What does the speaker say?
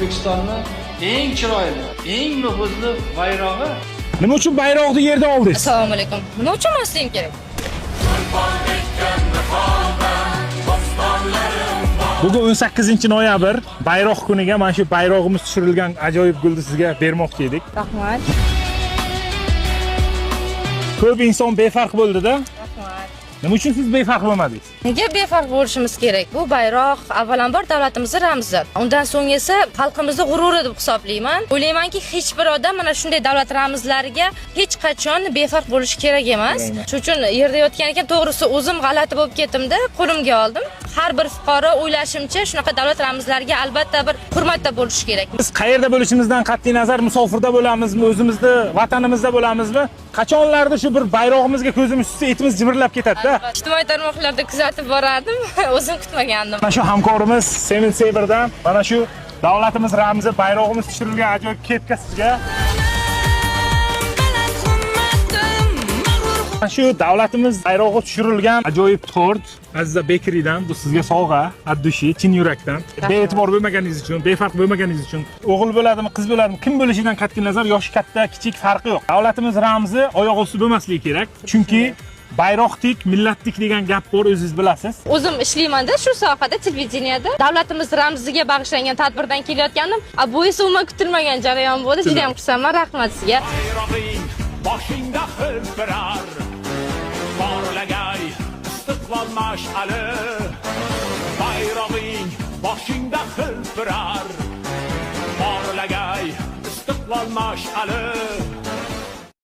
O'zbekistonni eng chiroyli, eng nufuzli bayrog'i. Nima uchun bayroqni yerda oldingiz? Assalomu alaykum. Nima uchun olmasligim kerak? Bugun 18 noyabr, bayroq kuniga mana shu bayrog'imiz tushirilgan ajoyib gulni sizga bermoqchi edik. Rahmat. Ko'p inson befarq bo'ldi-da. Rahmat. Nima uchun siz befarq bo'lmadingiz? Nega befarq bo'lishimiz kerak? Bu bayroq avvalambor davlatimizni ramzi. Undan so'ng esa xalqimizni g'ururi deb hisoblayman. O'ylaymanki, hech bir odam mana shunday davlat ramzlariga hech qachon befarq bo'lishi kerak emas. Shuning uchun yerda yotgan ekan, to'g'risi o'zim g'alati bo'lib ketdimda, qo'limga oldim. Har bir fuqaro, o'ylashimcha, shunaqa davlat ramzlariga albatta bir hurmatda bo'lishi kerak. Biz qayerda bo'lishimizdan qat'iy nazar, musofirda bo'lamizmi, o'zimizni vatanimizda bo'lamizmi, qachonlardir shu bir bayrog'imizga ko'zimiz tushsa, etimiz jimirlab ketadi-da. Ijtimoiy tarmoqlarda kuzatib borardim, o'zim kutmagandim. Mana shu hamkorimiz Semin Seberdan mana shu davlatimiz ramzi, bayrog'imiz tushirilgan ajoyib kepka sizga. Mana shu davlatimiz bayrog'i tushirilgan ajoyib tort Aziza Bakery'dan, bu sizga sovg'a, от души, chin yurakdan. Bee'tibor bo'lmaganingiz uchun, befarq bo'lmaganingiz uchun, o'g'il bo'ladimi, qiz bo'ladimi, kim bo'lishidan qat'iy nazar, yoshi katta, kichik farqi yo'q. Davlatimiz ramzi oyoq osti bo'lmasligi kerak. Chunki bayroqdik, millatdik degan gap bor, o'zingiz bilasiz. O'zim ishlaymanda shu sohada, televideniyada. Davlatimiz ramziga bag'ishlangan tadbirdan kelayotgandim. A bu esa umuman kutilmagan jarayon bo'ldi. Juda ham xursandman. Rahmat sizga. Bayrog'ing boshingda hilpirar, porlagay istiqlol mash'ali. Bayrog'ing boshingda hilpirar, porlagay istiqlol mash'ali.